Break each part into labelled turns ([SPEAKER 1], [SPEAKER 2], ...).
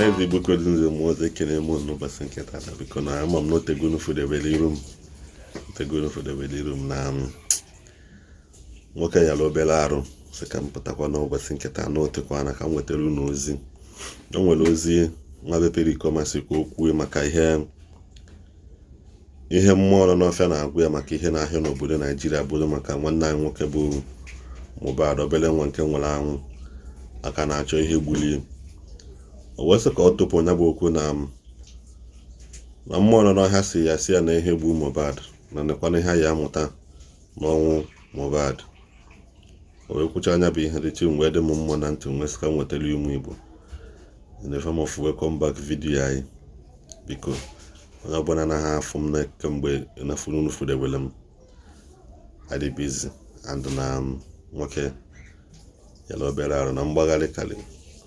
[SPEAKER 1] Ọhaneze Igbo kwere nze mmụọ ọzọ, ekene m unu n'ụbọchị nke tata. Biko, na ama m na otego unu fụdebere iru m, otego unu fụdebere iru m na nwoke yara obere arụ, sị ka m pụtakwa n'ụbọchị nke taa na otekwana ka m wetara unu ozi. O nwere ozi nwa be Pericoma sị ka o kwuo maka ihe mmụọ nọ n'ọfịa na-agwa ya maka ihe na-ahịa n'obodo Naijiria, bụrụ maka nwanne anyị nwoke bụ Mohbad, obere nwa nke nwụrụ anwụ a ka na-achọ ihe gburu ya. O wee sị ka ọ tụpụ ya bụ okwu na na mmụọ nọ n'ọhịa si ya, si ya na ihe gbu Mohbad na nekwana ihe ya amụta n'ọnwụ Mohbad. O wee kwucha anya bụ ihe dị chi wee dị m mmụọ na ntị, wee sị ka m wetara ụmụ Igbo in the form of welcome back video anyị. Biko, onye ọbụla anaghị afụ m na kemgbe na furu unu fudebele m, adị busy and na nwoke yara obere arụ na mgbagharị karị,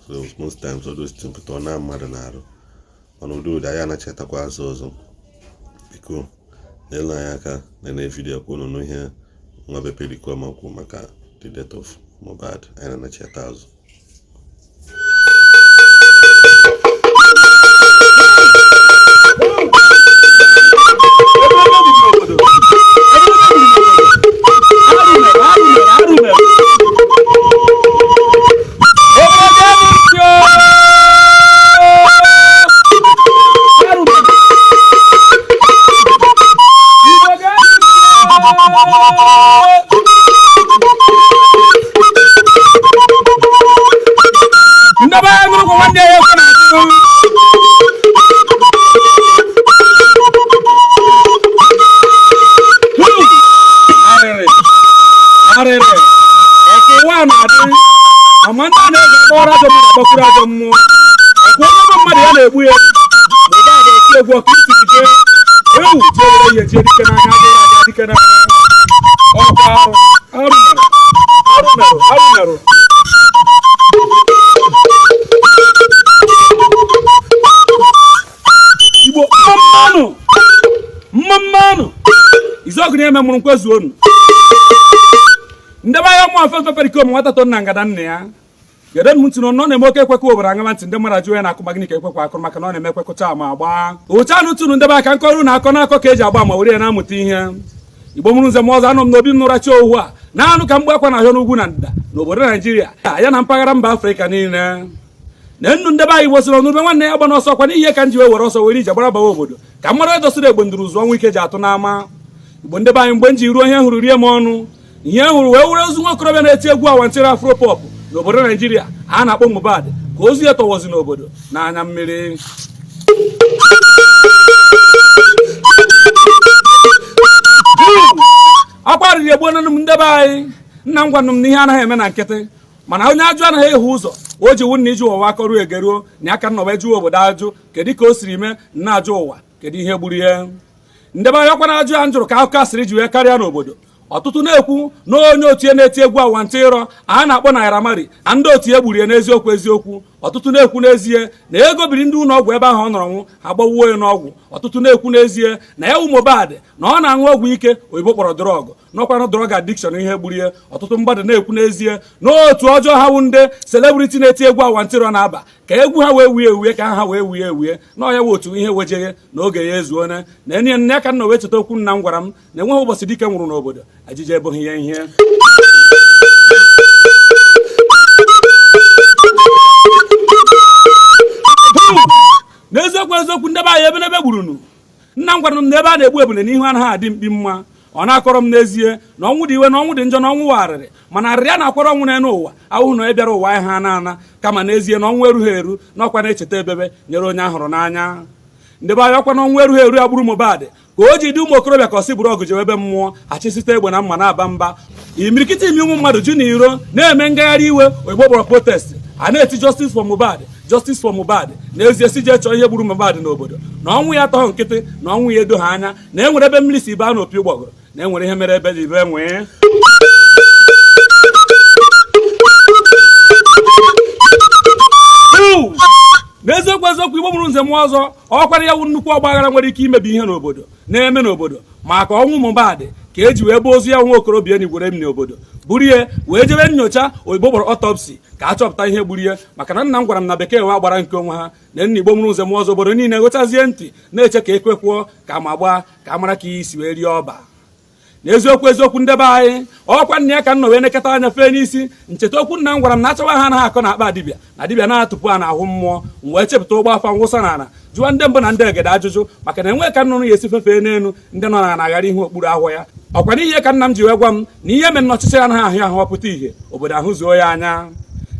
[SPEAKER 1] so most times all those things pụta ọ na mmadụ na-arụ, mana ụdị ụdị anyị anachetakwa azụ ọzọ. Biko, nyere anyị aka nene video ka unu nụ ihe nwa be Pericoma kwu maka the death of Mohbad. Anyị na-anacheta azụ.
[SPEAKER 2] Ndị be anyị nụrụ nwanne ya ekwe na-atụ. Arịrị arịrị ọkụ ụwa na-adị ama ndị a na-ege akpọrọ ajọ mmadụ agbakwuru ajọ mmụọ. Ọkwa onye bụ mmadụ ya na-egbu ya. Mohbad oti egwu ọkụ ntị jee ewu jee were ihe jee dike n'anya adịghị aga dike n'anya. Ọkwa arụ arụ mere, arụ merụ, arụ merụ. Igbo mma mmanụ, mma mmanụ. Izuọgụ na-eme mụrụ nkwezuonu. Ndị be anyị, ụmụ mfe mfe Pericoma nwata to nna ngada nna ya gede m ntị na ọ na-eme oke ekwekọ obodo aṅaba ntị. Ndị mmadụ ajụ ya na-akụ ma gịnị ka ekwekwa akụrụ, maka na ọ na-eme ekwekọcha ma agba ụcha anụ tụrụ. Ndị be aka nkọrụ na akọ na-akọ ka eji agba ma were ya na-amụta ihe. Igbo mụrụ nze m ọzọ, anọ m n'obi m n'ụra chi ohu a na-anụ ka mgbe akwa na-ahịọ n'ugwu na ndịda n'obodo Naijiria ya na mpaghara mba Afrịka niile na nnu. Ndị be anyị, Igbo sịrị ọnụbe nwanne ya gba n'ọsọ kwa n'ihe ka m ji wee were ọsọ were ije gbara bawa obodo ka m mara edosiri egbe nduru ụzụ ọnwụ ike ji atụ n'ama. Igbo ndị be anyị, mgbe m ji ruo, ihe hụrụ rie m ọnụ. Ihe hụrụ wee were ozu nwa okorobịa na-eti egwu awantịrị afropop n'obodo Naijiria a na-akpọ Mohbad ka ozu ya tọwọzi n'obodo n'anya mmiri. Akwa arịrị egbuonanụ m. Ndị be anyị, nna m gwanụ m na ihe anaghị eme na nkịtị, mana onye ajụ anaghị ehu ụzọ. O ji wụ na iji ụwa akọruo egeruo na aka nna wee jụọ obodo ajụ kedu ka o siri mee, nna ajụ ụwa kedu ihe gburu ya. Ndị be anyị, ọkwa na ajụ ya njụrụ ka akụkọ asịrị ji wee karịa n'obodo. Ọtụtụ na-ekwu na onye otu ya na-eti egwu awantịrọ a na-akpọ Naira Marley na ndị otu ya gburu ya n'eziokwu eziokwu. Ọtụtụ na-ekwu n'ezie na ego biri ndị ụlọ ọgwụ ebe ahụ ọ nọrọ nwụ, ha gbawuo ya n'ọgwụ. Ọtụtụ na-ekwu n'ezie na ya wụ Mohbad na ọ na-aṅụ ọgwụ ike oyibo kpọrọ drug, n'ọkwanụ drug addiction ihe gburu ya. Ọtụtụ mmadụ na-ekwu n'ezie na otu ọjọọ ha wụ ndị celebrity na-eti egwu awantịrọ na-aba ka egwu ha wee wuie ewuie, ka ha wee wuie ewuie na ọya wụ otu ihe wejeghe na oge ya ezuone na enye nne aka nna wee cheta okwu nna m gwara m na enweghị ụbọchị dike nwụrụ n'obodo ajije eboghị ya ihe. N'eziokwu eziokwu, ndị be anyị, ebe n'ebe gburunu nna m gwara m na ebe a na-egbu ebule n'ihu anaghị adị mkpi mma. Ọ na-akọrọ m n'ezie na ọnwụ dị iwe, na ọnwụ dị njọ, na ọnwụ warịrị, mana arịrị a na-akwara ọnwụ n'elu ụwa ahụhụ na onye bịara ụwa anyị ha na-ana, kama n'ezie na ọnwụ erughị eru n'ọkwa na-echeta ebebe nyere onye ahụrụ n'anya. Ndị be anyị, ọkwa na ọnwụ erughị eru agburu Mohbad ka o ji dị ụmụ okorobịa ka ọ sị buru ọgụ jewe ebe mmụọ achịsite egbe na mma na-aba mba. Imirikiti imi ụmụ mmadụ ju na iro na-eme ngagharị iwe oyibo kpọrọ protest, a na-eti "Justice for Mohbad, justice for Mohbad". N'ezie, si jee chọọ ihe gburu Mohbad n'obodo, na ọnwụ ya atọghị nkịtị, na ọnwụ ya edo ha anya, na enwere ebe mmiri si baa n'opi ụgbọgụrụ, na enwere ihe mere ebe ji bee nwee. N'eziokwu eziokwu, Igbo mụrụ nze m ọzọ, ọkwara ya wụ nnukwu ọgba aghara nwere ike imebi ihe n'obodo na-eme n'obodo maka ọnwụ Mohbad ka eji wee bụ ozu ya nwa okorobịa enigwere m n'obodo Buru ihe wee jebe nyocha oyibo gbara autopsy ka a chọpụta ihe gburu ihe, maka na nna m gwara m na bekee nwa gbara nke onwe ha na nna Igbo mụrụ ụzọ mụọ ọzọ. Obodo niile gụchazie ntị na-eche ka ekwe kwuo ka ma gbaa ka a mara ka ihe isi wee rie ọba. N'eziokwu eziokwu, ndebe anyị, ọkwa nna ya ka nọ wee nekọta anya fee n'isi ncheta okwu nna m gwara m na achọwa ha anaghị akọ na akpa dibịa na dibịa na-atụpụ a n'ahụ mmụọ. M wee chepụta ụgbọ afa nwụsa n'ala, jụọ ndị mbụ na ndị egede ajụjụ, maka na enweghị ka nnụnụ ya esi fefee n'elu ndị nọ n'ala aghara ihu okpuru ahụ ya. Ọkwa n'ihe ka nna m ji wee gwa m na ihe mere na ọchịchị anaghị ahụ ahụ ọpụta ihe obodo ahụ zuo ya anya.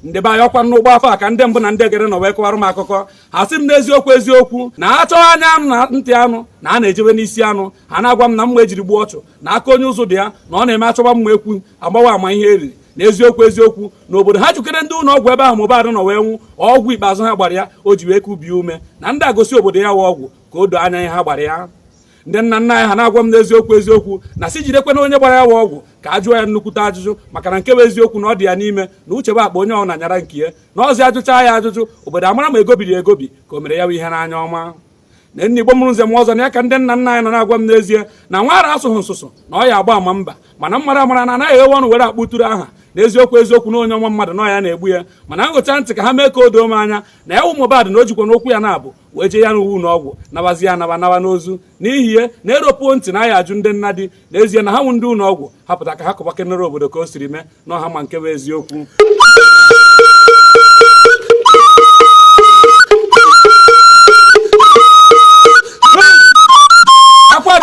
[SPEAKER 2] Ndị be anyị, ọkwa n'ụgbọ afọ a ka ndị mbụ na ndị egede nọ wee kọwara m akụkọ. Ha sị m n'eziokwu eziokwu na achọghị anya anụ na ntị anụ na a na-ejebe n'isi anụ. Ha na-agwa m na mma ejiri gbuo ọchụ na aka onye ụzụ dị ya, na ọ na-eme achọba mma ekwu agbawa ama ihe eriri. Na eziokwu eziokwu, na obodo ha jukere ndị ụlọ ọgwụ ebe ahụ Mohbad nọ wee nwụ, ọgwụ ikpeazụ ha gbara ya o ji wee kubie ume, na ndị agosi obodo ya wee ọgwụ ka o doo anya ihe ha gbara ya. Ndị nna nna anyị ha na-agwa m n'eziokwu eziokwu na si jidekwe na onye gbara ya wa ọgwụ ka a jụọ ya nnukwute ajụjụ, maka na nke bụ eziokwu na ọ dị ya n'ime na uche bụ akpa onye ọ na-anyara nke ya na ọzọ ajụcha ya ajụjụ, obodo amara ma egobiri egobi ka o mere ya bụ ihe n'anya ọma. Na nne Igbo mụrụ nze m ọzọ, na ya ka ndị nna nna anyị nọ na-agwa m n'ezie na nwa ara asụghị nsụsụ na ọ ya agba ama mba, mana mmara amara na anaghị eghewe ọnụ were akpụtụrụ aha. Na eziokwu eziokwu, na onye ọnwa mmadụ nọ ya na-egbu ya, mana ngụcha ntị ka ha mee ka o doo m anya na ya wụ Mohbad na o jikwa n'okwu ya na-abụ wee jee ya n'uwu na ọgwụ nabazi ya anaba naba n'ozu, n'ihi ihe na-eropuo ntị na ya ajụ ndị nna di n'ezie na ha nwụ ndị ụlọ ọgwụ hapụta ka ha kọbakenere obodo ka o siri mee na ọha ma nke bụ eziokwu. Akwa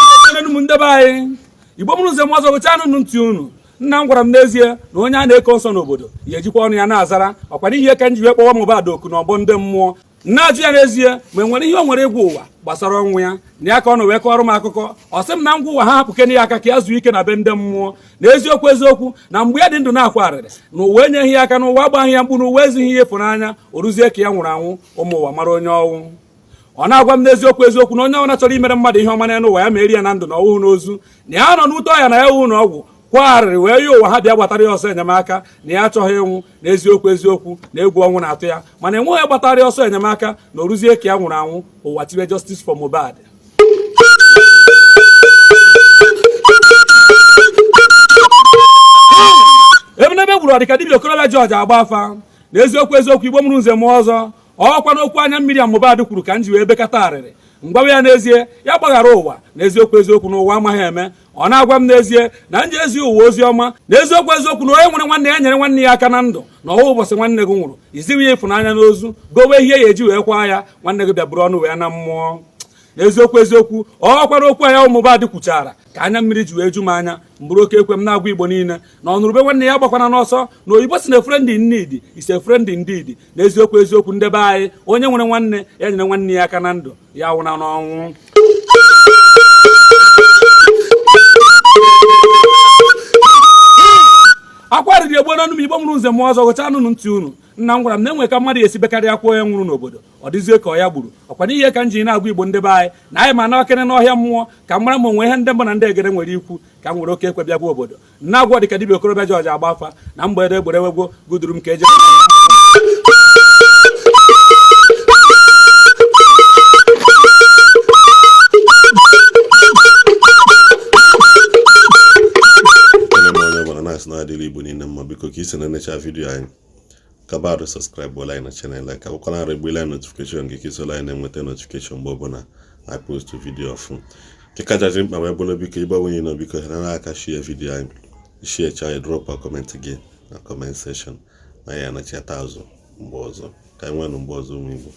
[SPEAKER 2] m ndebe anyị, Igbo mụrụ nze m ọzọ, gụchaa nụ ntị unu. Nna m gwara m n'ezie na onye a na-eko nsọ n'obodo ya ejikwa ọnụ ya na-azara. Ọkwa n'ihe ka m ji wee kpọwa Mohbad oku n'ọgbọ ndị mmụọ, na-ajụ ya n'ezie ma e nwere ihe o nwere ịgwa ụwa gbasara ọnwụ ya. Na ya ka ọ nọ wee kọrọ m akụkọ. Ọ sị m na ngwa ụwa ha hapụkene ya aka ka ya zuo ike na be ndị mmụọ. Na eziokwu eziokwu, na mgbe ya dị ndụ na-akwa arịrị na ụwa enyeghị ya aka, na ụwa agbaghị ya mkpu, na ụwa ezighị ihe ịfụnanya. O ruzie ka ya nwụrụ anwụ, ụmụ ụwa mara onye ọnwụ. Ọ na-agwa m n'eziokwu eziokwu na onye ọbụla chọrọ imere mmadụ ihe ọma n'elu ụwa, ya ma eri ya na ndụ na ọwụhụ n'ozu. Na ya nọ n'ute ọya na ya wụ na ọgwụ kwa arịrị wee ya ụwa ha bịa gbatara ya ọsọ enyemaka, na ya achọghị ịnwụ. Na eziokwu eziokwu, na egwu ọnwụ na-atụ ya, mana enweghị gbatara ya ọsọ enyemaka, na o ruzie ka ya nwụrụ anwụ, ụwa tibe "Justice for Mohbad". Ebe n'ebe gburu ọdịka dibịa okorobịa George agba afa. Na eziokwu eziokwu, Igbo mụrụ nze mụọ ọzọ, ọkwa n'okwu anya mmiri a Mohbad kwuru ka m ji wee bekata arịrị ngwawa ya n'ezie ya gbaghara ụwa. Na eziokwu eziokwu, na ụwa amaghị eme. Ọ na-agwa m n'ezie na nje ezi ụwa ozi ọma. Na eziokwu eziokwu, na onye nwere nwanne ya nyere nwanne ya aka na ndụ, na ọwa ụbọchị nwanne gị nwụrụ iziwe ya ịfụnanya n'ozu gowe ihe ya eji wee kwaa ya, nwanne gị bịa buru ọnụ wee na mmụọ. N'eziokwu eziokwu, ọ kwara okwu ya Mohbad kwuchara ka anya mmiri ji wee ju m anya mbụrụ oke ekwe m na-agwa Igbo niile na ọnụrụbe nwanne ya gbakwana n'ọsọ, na oyibo si na friend in need is a friend indeed. Na eziokwu eziokwu, ndebe anyị, onye nwere nwanne ya nyere nwanne ya aka na ndụ, ya wụna n'ọnwụ. Akwa riri egbuo n'ọnụ m. Igbo mụrụ nze mụọ ọzọ, gụcha anụnụ ntị unu. Nna m gwara m na enwe ka mmadụ esi bekarị akwa onye nwụrụ n'obodo, ọ dịzie ka ọ ya gburu. Ọkwa n'ihe ka m ji na-agwa Igbo ndị be anyị na anyị ma na n'ọhịa mmụọ ka m mara ma onwe ihe ndị mbụ na ndị egede nwere ikwu, ka m nwere oke ekwe bịagwa obodo na-agwa dịka dibịa okorobịa George agba afa na mgbede egbere ewegwo guduru m ka eje.
[SPEAKER 1] Ekene m onye ọbụla na-asị na adịla Igbo niile mma. Biko, ka isi na-enecha video anyị, kabarụ subscribe bụla anyị na channel anyị, ka bụkwara arụ egbela anyị notification gị ka isola anyị na-enweta notification mgbe ọbụla anyị post video ọfụ. Nke kachasị mkpa wee bụrụ, biko, ịgbanwenye nọ, biko hara aka share video anyị, share anyị, drop comment gị na comment section na ya anachata azụ mgbe ọzọ. Ka anyị nwee nụ mgbe ọzọ, ụmụ Igbo.